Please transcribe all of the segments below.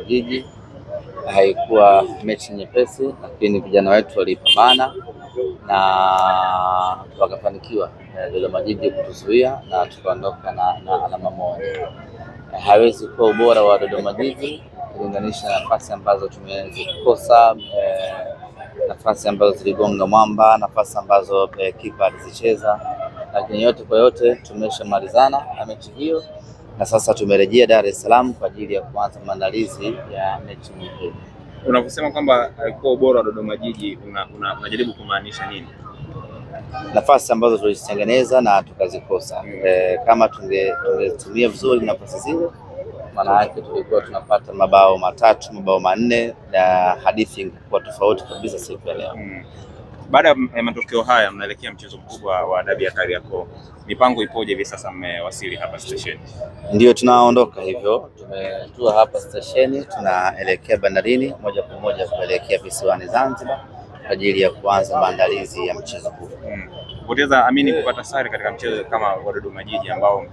Jiji. Haikuwa mechi nyepesi, lakini vijana wetu walipambana na wakafanikiwa Dodoma Jiji kutuzuia na tukaondoka na alama moja. Hawezi kuwa ubora wa Dodoma Jiji kulinganisha nafasi ambazo tumezikosa, nafasi ambazo ziligonga mwamba, nafasi ambazo kipa alizicheza, lakini yote kwa yote tumeshamalizana na mechi hiyo na sasa tumerejea Dar es Salaam kwa ajili ya kuanza maandalizi ya mechi nyingine. Unaposema kwamba haikuwa ubora wa Dodoma Jiji unajaribu kumaanisha nini? Nafasi ambazo tulizitengeneza na tukazikosa. Kama tungetumia vizuri nafasi zile, maana yake tulikuwa tunapata mabao matatu, mabao manne na hadithi ingekuwa tofauti kabisa siku ya leo. Baada ya matokeo haya mnaelekea mchezo mkubwa wa dabi ya Kariakoo. Mipango ipoje hivi sasa mmewasili hapa stesheni? Ndio tunaondoka hivyo, tumetua hapa stesheni, tunaelekea bandarini moja kwa moja kuelekea visiwani Zanzibar kwa ajili ya kuanza maandalizi ya mchezo huu. Kupoteza amini kupata sare katika mchezo kama wa Dodoma Jiji ambao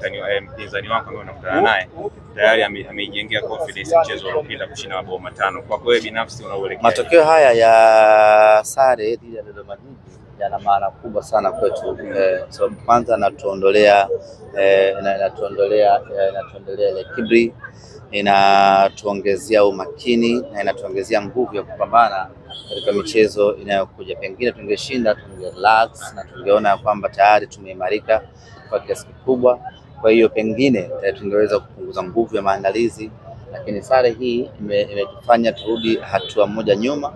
mpinzani wako ambaye unakutana naye tayari ameijengea confidence mchezo uliopita kushinda mabao 5. Kwa wewe binafsi unauelekea? Matokeo haya ya sare dhidi ya Dodoma Jiji yana maana kubwa sana kwetu, sababu kwanza inatuondolea ile kiburi, inatuongezea umakini na inatuongezea nguvu ya kupambana katika michezo inayokuja. Pengine tungeshinda, tunge relax na tungeona kwamba tayari tumeimarika kwa kiasi kikubwa. Kwa hiyo pengine tungeweza kupunguza nguvu ya maandalizi, lakini sare hii imetufanya turudi hatua moja nyuma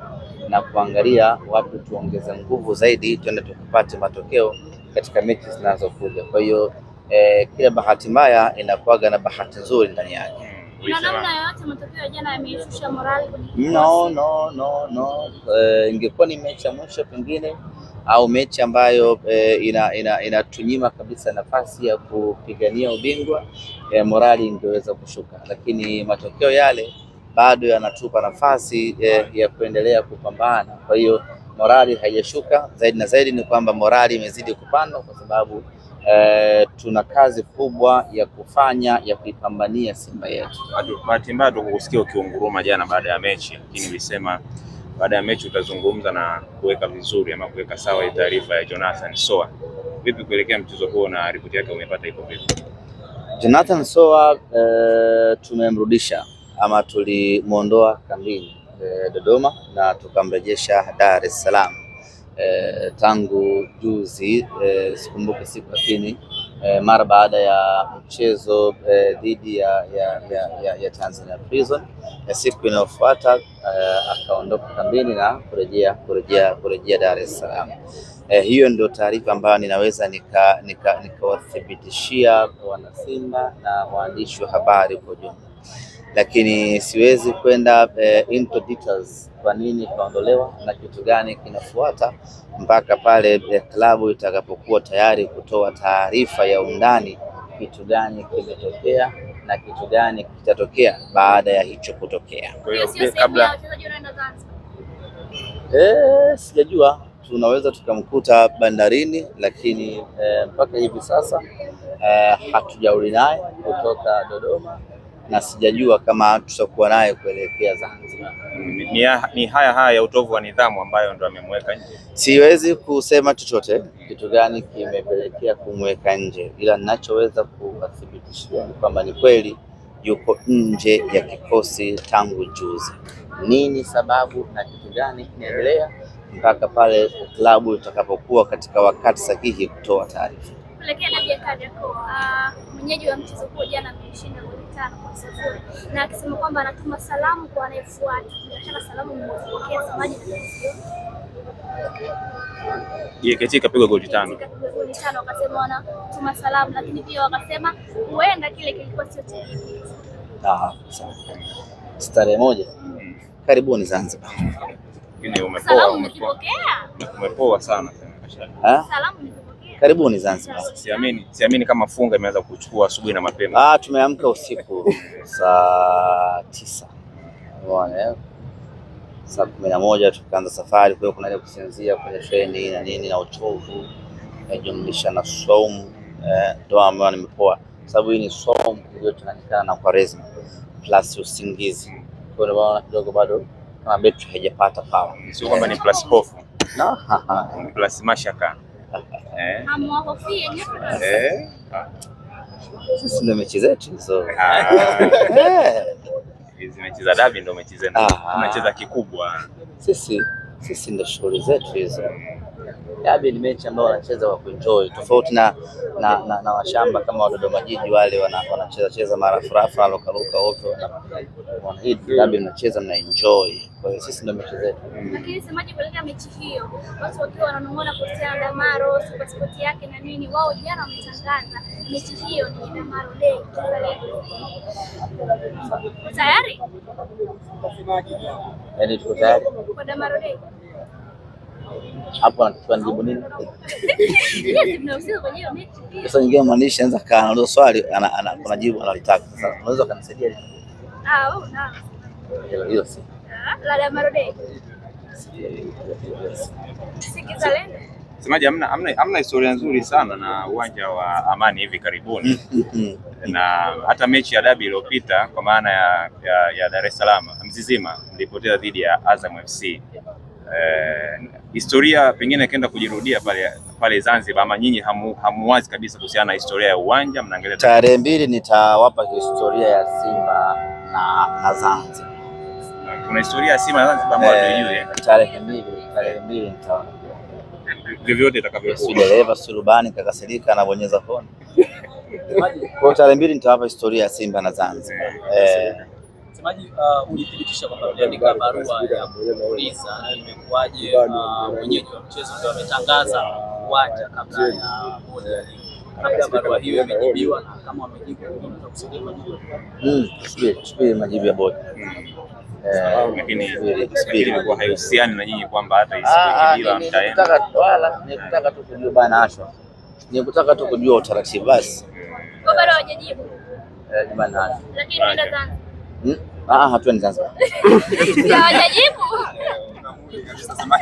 na kuangalia wapi tuongeze nguvu zaidi, tuende tukapate matokeo katika mechi zinazokuja. Kwa hiyo kila bahati mbaya inakuwaga na bahati nzuri ndani yake. Na namna yoyote matokeo ya jana yameishusha morali kwenye kikosi? No, no, no, no. Ingekuwa ni mechi ya mwisho pengine au mechi ambayo inatunyima kabisa nafasi ya kupigania ubingwa, morali ingeweza kushuka, lakini matokeo yale bado yanatupa nafasi ya kuendelea kupambana. Kwa hiyo morali haijashuka zaidi, na zaidi ni kwamba morali imezidi kupanda kwa sababu tuna kazi kubwa ya kufanya ya kuipambania Simba yetu. Bahati mbaya tukukusikia ukiunguruma jana baada ya mechi, lakini ulisema baada ya mechi utazungumza na kuweka vizuri ama kuweka sawa taarifa ya Jonathan Soa. Vipi kuelekea mchezo huo na ripoti yake umepata ipo vipi? Jonathan Soa tumemrudisha ama tulimuondoa kambini Dodoma na tukamrejesha Dar es Salaam tangu juzi, sikumbuki siku, lakini mara baada ya mchezo dhidi ya Tanzania Prison ya siku inayofuata akaondoka kambini na kurejea Dar es Salaam. Hiyo ndio taarifa ambayo ninaweza nikawathibitishia wanasimba na waandishi wa habari kwa ujumla, lakini siwezi kwenda into details kwa nini kaondolewa na kitu gani kinafuata mpaka pale klabu itakapokuwa tayari kutoa taarifa ya undani kitu gani kimetokea na kitu gani kitatokea baada ya hicho kutokea. Kwa hiyo kabla Sijajua, tunaweza tukamkuta bandarini, lakini mpaka hivi sasa hatujauli naye kutoka Dodoma na sijajua kama tutakuwa naye kuelekea Zanzibar. Ni haya ya utovu wa nidhamu ambayo ndo amemweka nje. Siwezi kusema chochote kitu gani kimepelekea kumweka nje, ila ninachoweza kuwathibitishia ni kwamba ni kweli yuko nje ya kikosi tangu juzi. Nini sababu na kitu gani kinaendelea mpaka pale klabu itakapokuwa katika wakati sahihi kutoa taarifa. Kuelekea dabi ya Kariakoo, mwenyeji wa mchezo huo jana ameshinda goli 5-0 na akisema kwamba anatuma salamu kwa anayefuata. Bila shaka salamu mmezipokea semaji na JKT kapigwa goli 5. Kapigwa goli 5, wakasema wanatuma salamu, lakini pia wakasema huenda kile kilikuwa sio cha JKT. Sawa. Starehe moja. Karibuni Zanzibar. Salamu mmezipokea? Umepoa sana. Salamu mmezipokea? Karibuni Zanzibar. Siamini kama funga imeanza kuchukua asubuhi na mapema. Tumeamka usiku saa 9. Umeona? Saa 11 tukaanza safari, kwa hiyo kuna ile kusinzia kwenye treni na nini na uchovu, jumlisha na saumu, ndio ambayo nimepoa. Sababu hii ni saumu iliyochanganyikana na Kwaresma plus usingizi. Kwa hiyo naona kidogo bado kama betri haijapata power. Sio kwamba ni plus hofu, No. ni plus mashaka. Eh. Hamwahofii Young Africans? Eh. Sisi ndio mechi zetu hizo. Ah. Eh. Hizi mechi za dabi ndio mechi zenu. Ah. Mnacheza kikubwa. Sisi ndio shughuli zetu hizo. Dabi ni mechi ambayo wanacheza kwa kuenjoy, tofauti na washamba kama wa Dodoma Jiji wale wanacheza cheza marafurafa wanarukaruka ovyo. Hii dabi mnacheza mna enjoy. Kwa hiyo sisi ndio mechi zetu. Lakini semaji kuelekea mechi hiyo, watu wakiwa wananong'ona kuhusiana na Damaro, Super Sport yake na nini, wao jana wametangaza mechi hiyo ni Damaro Day kizalendo. Tayari Yaani tuko tayari kwa Damaro Day? hapo, anatakiwa nijibu nini? Yes, mnahusika kwenye hiyo mechi pia. Sasa nyingine mwandishi anaweza kaa anauliza swali kuna jibu analitaka. Sasa unaweza ukanisaidia Ah, wewe una hilo hilo si la Damaro Day. Si kizalendo. Semaji, hamna historia nzuri sana na uwanja wa Amani hivi karibuni na hata mechi ya dabi iliyopita kwa maana ya Dar es Salaam Mzizima mlipoteza dhidi ya Azam FC. Historia pengine ikaenda kujirudia pale pale Zanzibar, ama nyinyi hamuwazi kabisa kuhusiana na historia ya uwanja, mnaangalia Tarehe 2 nitawapa historia ya Simba na Zanzibar. Kuna historia ya Simba na Zanzibar ambayo hatuijui. Tarehe 2 nita Vyovyote si itakavyokuwa. dereva si rubani kakasirika anabonyeza kona. Kwa hiyo tarehe 2 nitawapa historia ya Simba na Zanzibar. Msemaji, ulithibitisha kwamba mliandika barua ya kuuliza imekuwaje mwenyeji wa mchezo ndio ametangaza uwanja kabla ya bodi ya ligi. Labda barua hiyo imejibiwa na kama wamejibu, unaweza kusaidia majibu? Subiri majibu ya bodi. Lakini Subiri, lakini subiri. ilikuwa haihusiani na nyinyi kwamba hata isipojibiwa mtaenda. Nikutaka tu kujua bana Ashwa. Nikutaka tu kujua utaratibu basi. Kwa bado hawajajibu. Bana Ashwa. Lakini tunaenda Zanzibar. Hatuendi Zanzibar. Si hawajajibu.